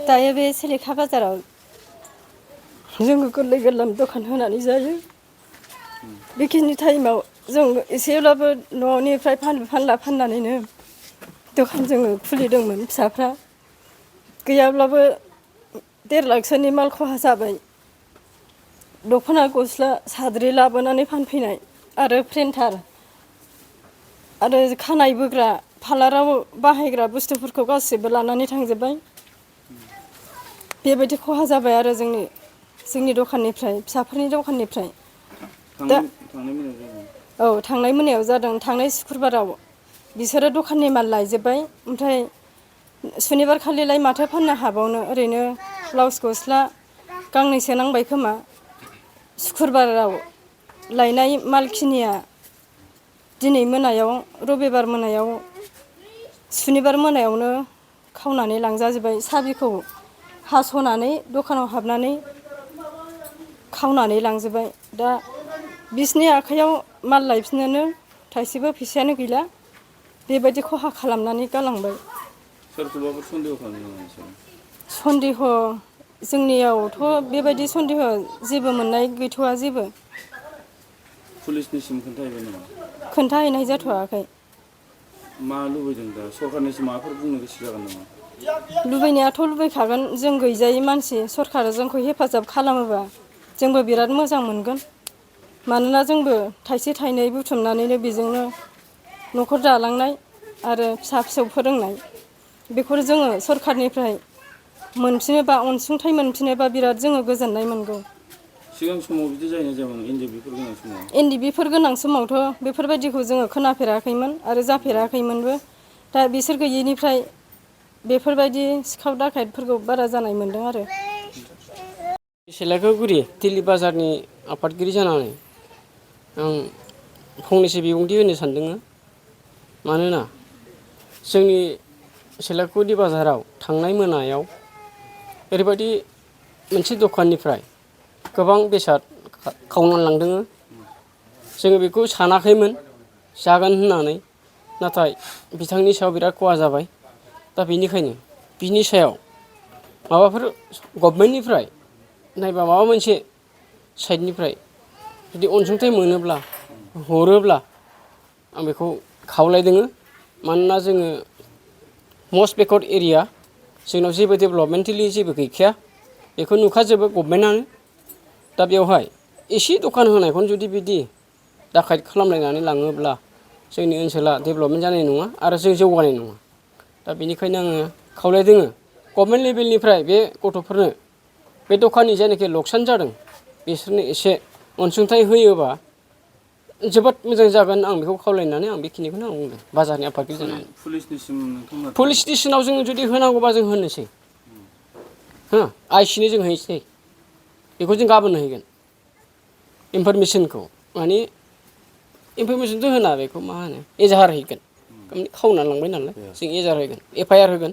दायो बे सिलेखा बाजाराव जोङो गोरलै गोरलाम दखान होनानै जायो बेखिनि टाइमाव जों एसेब्लाबो न'निफ्राय फानलु फाननानैनो दखान जोङो खुलिदोंमोन फिसाफ्रा गैयाब्लाबो 1.5 लाखसोनि माल खहा जाबाय दख'ना गस्ला साद्रि लाबोनानै फानफैनाय आरो प्रिन्टार आरो खानाय बोग्रा पार्लाराव बाहायग्रा बुस्थुफोरखौ गासिबो लानानै थांजोब्बाय बेबायदि खहा जाबाय आरो जोंनि दखाननिफ्राय फिसाफोरनि दखाननिफ्राय दा औ थांनाय मोनायाव जादों थांनाय शुक्रबाराव बिसोरो दखाननि माल लायजोब्बाय ओमफ्राय सुनिबार खालिलाय माथो फाननो हाबावनो ओरैनो ब्लाउस गस्ला गांनैसो नांबाय खोमा शुक्रबाराव लायनाय मालखिनिया दिनै मोनायाव रबिबार मोनायाव सुनिबार मोनायावनो खावनानै लांजाजोब्बाय साबिखौ हास'नानै दखानाव हाबनानै खावनानै लांजोब्बाय दा बिसनि आखाइयाव माल लायफिननोनो थाइसेबो फैसायानो गैला बेबायदि खहा खालामनानै गालांबाय सोरखौबाबो सन्देह खालामदों नामा? सन्देह जोंनियावथ' बेबायदि सन्देह जेबो मोननाय गैथ'वा जेबो पुलिसनिसिम खोन्थाहैबाय नामा? खोन्थाहैनाय जाथ'वाखै मा लुबैदों दा सरकारनिसिम माबाफोर बुंनो गोसो जागोन नामा? लुबैनायाथ' लुबैखागोन जों गैजायै मानसि सरकारा जोंखौ हेफाजाब खालामोबा जोंबो बिराद मोजां मोनगोन मानोना जोंबो थाइसे थाइनै बुथुमनानैनो बेजोंनो न'खर दालांनाय आरो फिसा फिसौ फोरोंनाय बेखौ जोङो सरकारनिफ्राय मोनफिनोबा अनसुंथाइ मोनफिनोबा बिराद जोङो गोजोननाय मोनगौ सिगां समाव बिदि जायोना जायामोन एनडिएफबिफोर गोनां समाव? एनडिएफबिफोर गोनां समावथ' बेफोरबायदिखौ जोङो खोनाफेराखैमोन आरो जाफेराखैमोनबो दा बिसोर गैयैनिफ्राय बेफोरबायदि सिखाव दाखायतफोरखौ बारा जानाय मोनदों आरो सेलाकागुरि तिलि बाजारनि आफादगिरि जानानै आं फंनैसो बिबुंथि होनो सानदों मानोना जोंनि सेलाकागुरि बाजाराव थांनाय मोनायाव ओरैबायदि मोनसे दखाननिफ्राय गोबां बेसाद खावनानै लांदों जोङो बेखौ सानाखैमोन जागोन होननानै नाथाय बिथांनि सायाव बिराद खहा जाबाय दा बेनिखायनो बिनि सायाव माबाफोर गभर्नमेन्टनिफ्राय नायबा माबा मोनसे साइडनिफ्राय जुदि अनसुंथाइ मोनोब्ला हरोब्ला आं बेखौ खावलायदों मानोना जोङो मस्ट बेकवार्ड एरिया जोंनाव जेबो डेभेलपमेन्टेलि जेबो गैखाया बेखौ नुखाजोबो गभर्नमेन्टआनो दा बेवहाय एसे दखान होनायखौनो जुदि बिदि दाखायत खालामलायनानै लाङोब्ला जोंनि ओनसोला डेभेलपमेन्ट जानाय नङा आरो जों जौगानाय नङा दा बेनिखायनो आङो खावलायदों गभर्नमेन्ट लेभेलनिफ्राय बे गथ'फोरनो बे दखाननि जायनाखि लकसान जादों बिसोरनो एसे अनसुंथाइ होयोबा जोबोद मोजां जागोन आं बेखौ खावलायनानै आं बेखिनिखौनो आं बुंदों बाजारनि आफादगिरि जानानै पुलिस स्टेसनाव जोङो जुदि होनांगौबा जों होनोसै हो आइसिनो जों हैसै बेखौ जों गाबोन हैगोन इनफरमेसनखौ माने इनफरमेसनथ' होना बेखौ मा होनो एजाहार हैगोन खावनानै लांबाय नालाय जों एजाहार होगोन एफआइआर होगोन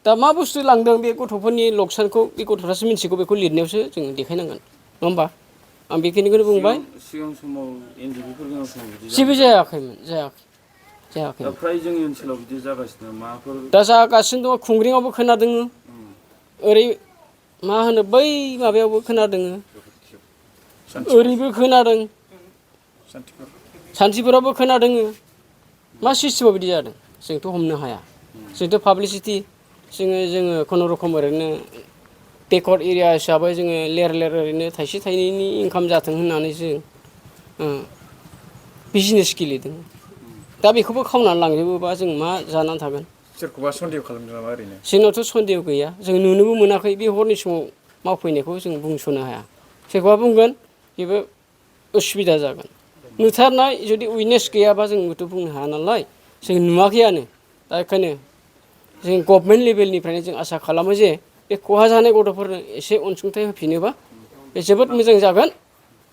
दा मा बुस्थु लांदों बे गथ'फोरनि लकसानखौ बे गथ'फ्रासो मिथिगौ बेखौ लिरनायावसो जों देखायनांगोन नङा होमबा आं बेखिनिखौनो बुंबाय सिगां समाव एनडिएफबिफोर गोनां समाव जेबो जायाखैमोन जायाखै दा फ्राय जोंनि ओनसोलाव बिदि जागासिनो माबाफोर दा जागासिनो दङ खुंग्रिङावबो खोनादों ओरै मा होनो बै माबायावबो खोनादों ओरैबो खोनादों सान्थिफुरावबो खोनादों मा सिस्टेमाव बिदि जादों जोंथ' हमनो हाया जोंथ' पाब्लिसिटि जोङो खुनुरुखुम ओरैनो बेकवार्ड एरिया हिसाबै जोङो लेर ओरैनो थाइसे थाइनैनि इनकाम जाथों होननानै जों बिजनेस गेलेदों दा बेखौबो खावनानै लांजोबोबा जों मा जानानै थागोन सोरखौबा सन्देह खालामदों नामा ओरैनो जोंनावथ' सन्देह गैया जों नुनोबो मोनाखै बे हरनि समाव मावफैनायखौ जों बुंस'नो हाया सोरखौबा बुंगोन बेबो उसुबिदा जागोन नुथारनाय जुदि उइटनेस गैयाबा जोंबोथ' बुंनो हाया नालाय जों नुवाखैयानो दा बेखायनो जों गभर्नमेन्ट लेभेलनिफ्रायनो जों आसा खालामो जे बे खहा जानाय गथ'फोरनो एसे अनसुंथाइ होफिनोबा बे जोबोद मोजां जागोन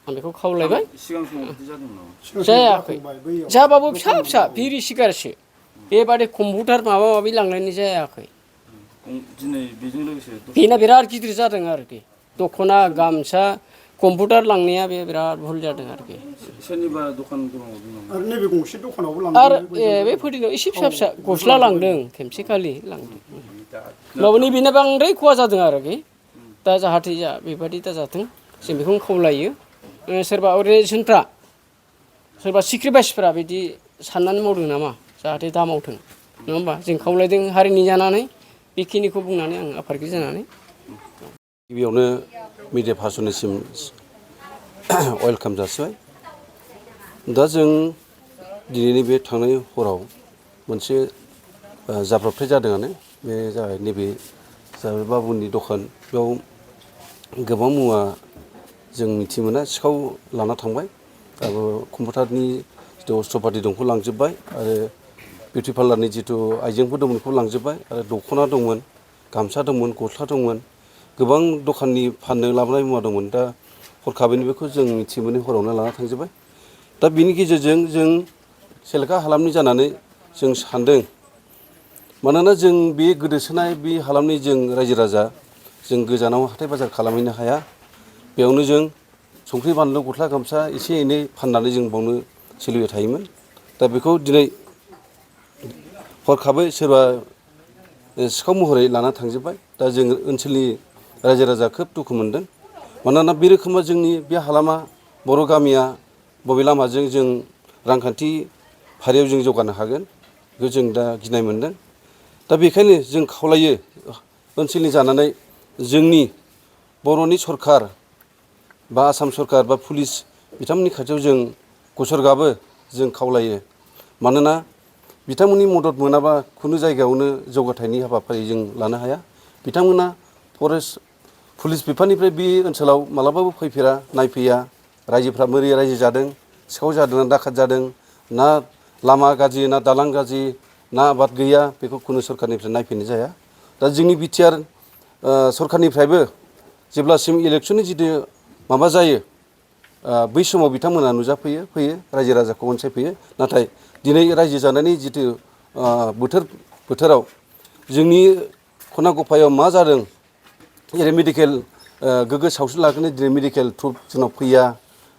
आं बेखौ खावलायबाय सिगां समाव बिदि जादों नामा जायाखै जाबाबो फिसा फिसा बिरि सिगारसो बेबादि कम्पिउटार माबा माबि लांनायनि जायाखै दिनै बेजों लोगोसे बेना बिराद गिदिर जादों आरोखि दख'ना गामसा कम्पिउटार लांनाया बे बिराद भुल जादों आरोखि सोरनिबा दखान आरो नैबे गंसे दखानावबो लांदों आरो बे फोथैनायाव एसे फिसा फिसा गस्ला लांदों खेमसेखालि लांदों होमबाबो नैबेना बांद्राय खहा जादों आरोखि दा जाहाथे बेबादि दा जाथों जों बेखौनो खावलायो सोरबा अर्गानाइजेसनफ्रा सोरबा सिक्रिबाइसफ्रा बिदि साननानै मावदों नामा जाहाथे दा मावथों नङा होमबा जों खावलायदों हारिनि जानानै बेखिनिखौ बुंनानै आं आफादगिरि जानानै गिबियावनो मिडिया पार्सननिसिम वेलकाम जासिबाय दा जों दिनैनि बे थांनाय हराव मोनसे जाब्रबथाय जादोंआनो बे जाबाय नैबे जाबाय बाबुनि दखान बेयाव गोबां मुवा जों मिथि मोना सिखाव लाना थांबाय आरो कम्पिउटारनि जिथु अस्त्रपाति दंखौ लांजोब्बाय आरो बिउटि पार्लारनि जिथु आइजेंफोर दंमोन बेखौ लांजोब्बाय आरो दख'ना दंमोन गामसा दंमोन गस्ला दंमोन गोबां दखाननि फाननो लाबोनाय मुवा दंमोन दा हरखाबैनो बेखौ जों मिथि मोनै हरावनो लाना थांजोब्बाय दा बिनि गेजेरजों जों सेलेखा हालामनि जानानै जों सानदों मानोना जों बे गोदोसोनाय बे हालामनि जों रायजो राजा जों गोजानाव हाथाय बाजार खालामहैनो हाया बेयावनो जों संख्रि बानलु गस्ला गामसा एसे एनै फाननानै जों बावनो सोलिबाय थायोमोन दा बेखौ दिनै हरखाबै सोरबा सिखाव महरै लाना थांजोब्बाय दा जों ओनसोलनि रायजो राजा खोब दुखु मोनदों मानोना बे रोखोमा जोंनि बे हालामा बर' गामिया बबे लामाजों जों रांखान्थि फारियाव जों जौगानो हागोन बेखौ जों दा गिनाय मोनदों दा बेखायनो जों खावलायो ओनसोलनि जानानै जोंनि बर'नि सरखार बा आसाम सरखार बा पुलिस बिथांमोननि खाथियाव जों गसर गाबो जों खावलायो मानोना बिथांमोननि मदद मोनाबा खुनु जायगायावनो जौगाथायनि हाबाफारि जों लानो हाया बिथांमोना फरेस्ट पुलिस बिफाननिफ्राय बे ओनसोलाव मालाबाबो फैफेरा नायफैया रायजोफ्रा बोरै रायजो जादों सिखाव जादों ना दाखात जादों ना लामा गाज्रि ना दालां गाज्रि ना आबाद गैया बेखौ खुनु सरखारनिफ्राय नायफैनाय जाया दा जोंनि बिटिआर सरखारनिफ्रायबो जेब्लासिम इलेक्सननि जिथु माबा जायो बै समाव बिथांमोना नुजाफैयो फैयो रायजो राजाखौ अनसायफैयो नाथाय दिनै रायजो जानायनि जिथु बोथोराव जोंनि खना गफायाव मा जादों जेरै मेडिकेल गोग्गो सावस्रि लागोनो दिनै मेडिकेल ट्रुप जोंनाव फैया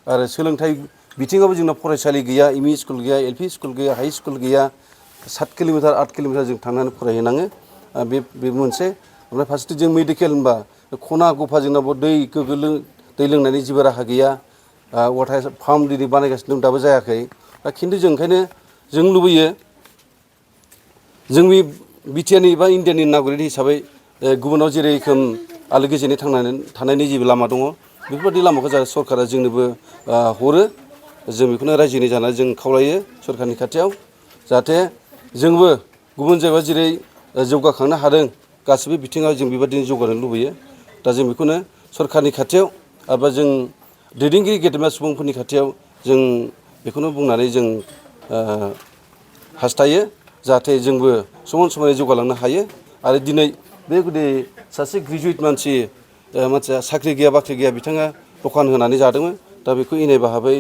आरो सोलोंथाइ बिथिङावबो जोंनाव फरायसालि गैया एमइ स्कुल गैया एलपि स्कुल गैया हाइ स्कुल गैया 7 किल'मिटार 8 किल'मिटार जों थांनानै फरायहैनाङो बे मोनसे ओमफ्राय फारसेथिं जों मेडिकेल होनबा खना गफा जोंनाव दै गोग्गो दै लोंनायनि जेबो राहा गैया वाटार पाम्प दिनै बानायगासिनो दं दाबो जायाखै दा खिन्थु जों ओंखायनो जों लुबैयो जोंनि बिटिआरनि बा इण्डियानि नागरिक हिसाबै गुबुनाव जेरै रोखोम आलो गोजोनै थांनानै थानायनि जेबो लामा दङ बेफोरबायदि लामाखौ जा सरकारा जोंनोबो हरो जों बेखौनो रायजोनि जानानै जों खावलायो सरकारनि खाथियाव जाहाथे जोंबो गुबुन जायगायाव जेरै जौगाखांनो हादों गासिबो बिथिङाव जों बेबायदिनो जौगानो लुबैयो दा जों बेखौनो सरकारनि खाथियाव एबा जों दैदेनगिरि गेदेमा सुबुंफोरनि खाथियाव जों बेखौनो बुंनानै जों हास्थायो जाहाथे जोंबो समान समानै जौगालांनो हायो आरो दिनै बे गुदि सासे ग्रेजुवेट मानसिया साख्रि गैया बाख्रि गैया बिथाङा दखान होनानै जादोंमोन दा बेखौ इनाय भाबै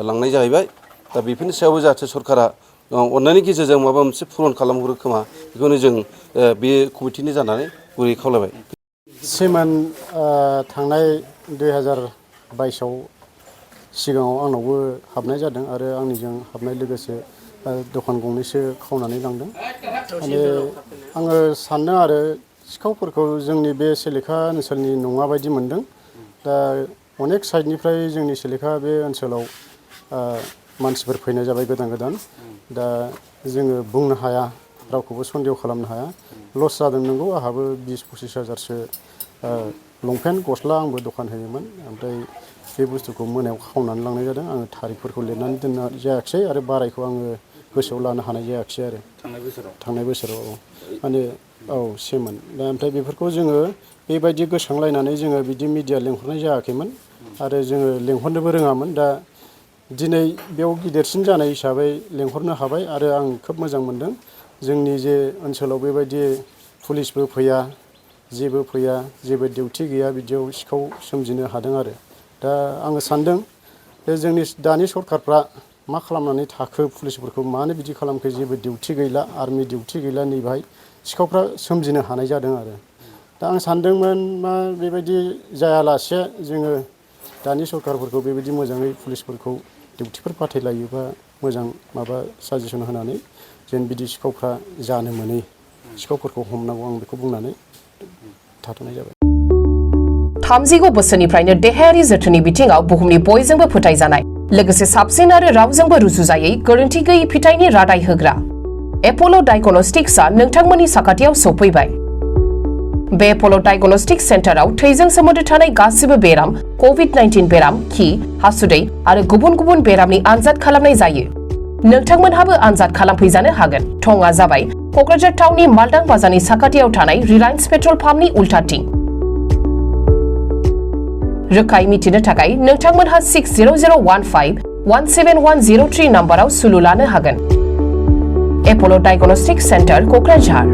लांनाय जाहैबाय दा बेफोरनि सायावबो जाहाथे सरकारा अननायनि गेजेरजों माबा मोनसे पुरन खालामहरो खोमा बेखौनो जों बे कमिटिनि जानानै गुरै खावलायबाय सेमोन थांनाय 2022आव सिगाङाव आंनावबो हाबनाय जादों आरो आंनिजों हाबनाय लोगोसे दखान गंनैसो खावनानै लांदों माने आङो सान्दों आरो सिखावफोरखौ जोंनि बे सेलेखा ओनसोलनि नङा बायदि मोनदों दा अनेक साइडनिफ्राय जोंनि सेलेखा बे ओनसोलाव मानसिफोर फैनाय जाबाय गोदान दा जोङो बुंनो हाया रावखौबो सन्देह खालामनो हाया लस जादों नंगौ आंहाबो 20-25 हाजारसो लंपेन्ट गस्ला आंबो दखान होयोमोन ओमफ्राय बे बुस्थुखौ मोनायाव खावनानै लांनाय जादों आङो थारिखफोरखौ लिरनानै दोननाय जायाखिसै आरो बारायखौ आङो गोसोआव लानो हानाय जायाखिसै आरो थांनाय बोसोराव माने सेमोन दा ओमफ्राय बेफोरखौ जोङो बेबायदि गोसोखांलायनानै जोङो बिदि मिडिया लेंहरनाय जायाखैमोन आरो जोङो लेंहरनोबो रोङामोन दा दिनै बेयाव गिदिरसिन जानाय हिसाबै लेंहरनो हाबाय आरो आं खोब मोजां मोनदों जोंनि जे ओनसोलाव बेबायदि पुलिसबो फैया जेबो फैया जेबो डिउटि गैया बिदियाव सिखाव सोमजिनो हादों आरो दा आङो सान्दों जे जोंनि दानि सरखारफ्रा मा खालामनानै थाखो पुलिसफोरखौ मानो बिदि खालामखो जेबो डिउटि गैला आर्मि डिउटि गैला नैबाहाय सिखावफ्रा सोमजिनो हानाय जादों आरो दा आं सानदोंमोन मा बेबायदि जायालासे जोङो दानि सरखारफोरखौ बेबायदि मोजाङै पुलिसफोरखौ डिउटिफोर फाथायलायोबा मोजां माबा साजेसन होनानै जेन बिदि सिखावफ्रा जानो मोनै सिखावफोरखौ हमनांगौ आं बेखौ बुंनानै थाथ'नाय जाबाय। 30 बोसोरनिफ्रायनो देहायारि जोथोननि बिथिङाव बुहुमनि बयजोंबो फोथायजानाय लोगोसे साबसिन आरो रावजोंबो रुजुजायै गोरोन्थि गैयै फिथाइनि रादाय होग्रा एप'ल' डायग्नोस्टिक्सआ नोंथांमोननि साखाथियाव सौफैबाय। बे एप'ल' डायग्नोस्टिक्स सेन्टाराव थैजों सोमोन्दो थानाय गासिबो बेराम, कभिड-19 बेराम, खि, हासुदै आरो गुबुन गुबुन बेरामनि आनजाद खालामनाय जायो। नोंथांमोनहाबो आनजाद खालामफैजानो हागोन। थंआ जाबाय क'क्राझार टाउननि मालदां बाजारनि साखाथियाव थानाय रिलायन्स पेट्रल पाम्पनि उल्टाथिं। रोखायै मिथिनो थाखाय नोंथांमोनहा 60015171003 नाम्बाराव सुलु लानो हागोन। एप'ल' डायग्नोस्टिक्स सेन्टार क'क्राझार।